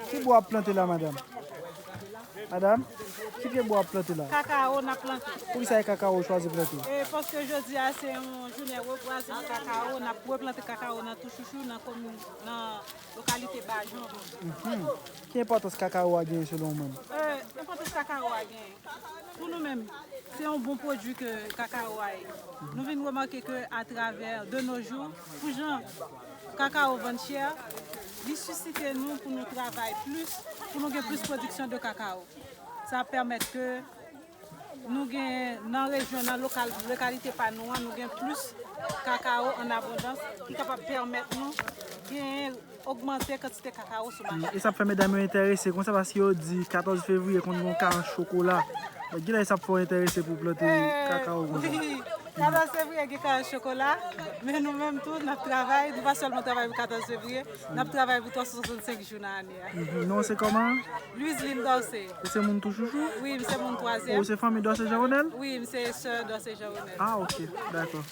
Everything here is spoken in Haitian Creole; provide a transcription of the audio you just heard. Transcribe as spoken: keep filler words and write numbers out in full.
Ki bwa w ap plante la, madanm? Madanm, ki pye bwa w ap plante la? Kakao n ap plante. Poukisa e kakao w chwazi plante? E paske jodi a se yon jounen rebwazman kakao, n ap replante kakao nan Touchouchou, nan komin, nan lokalite Bajon. Ki enpòtans kakao a genyen selon ou menm? Enpòtans kakao a genyen pou nou menm, se yon bon pwodui ke kakao a ye. Nou vin remake ke atravè de nos jours, pou jan kakao vann chè, li sisite nou pou nou travay plis, pou nou gen plis pwodiksyon de kakao. Sa ap pèmèt ke nou gen nan rejyon, nan lokal, lokalite pa nou an, nou gen plis kakao an abondans ki kapab pèmèt nou genyen ogmante kantite kakao sou mache. E sa ap fè medam yo enterese konsa paske yo di katòz fevriye konn gen yon ka an chokola. Donk, kilè sa ap fè w enterese pou w plante kakao konsa? Wi, katòz fevriye gen ka an chokola, men nou menm tou n ap travay, nou pa sèlman travay pou katòz fevriye, n ap travay pou twa san swasannsenk jou nan ane a. Non se kòman? Louiseline Dorcé. Ou se moun Touchouchou? Wi, m se moun twazyèm. Ou se fanmi Dorcé Jean Ronel? Wi, m se sè Dorcé Jean Ronel. Ah, ok, dakò.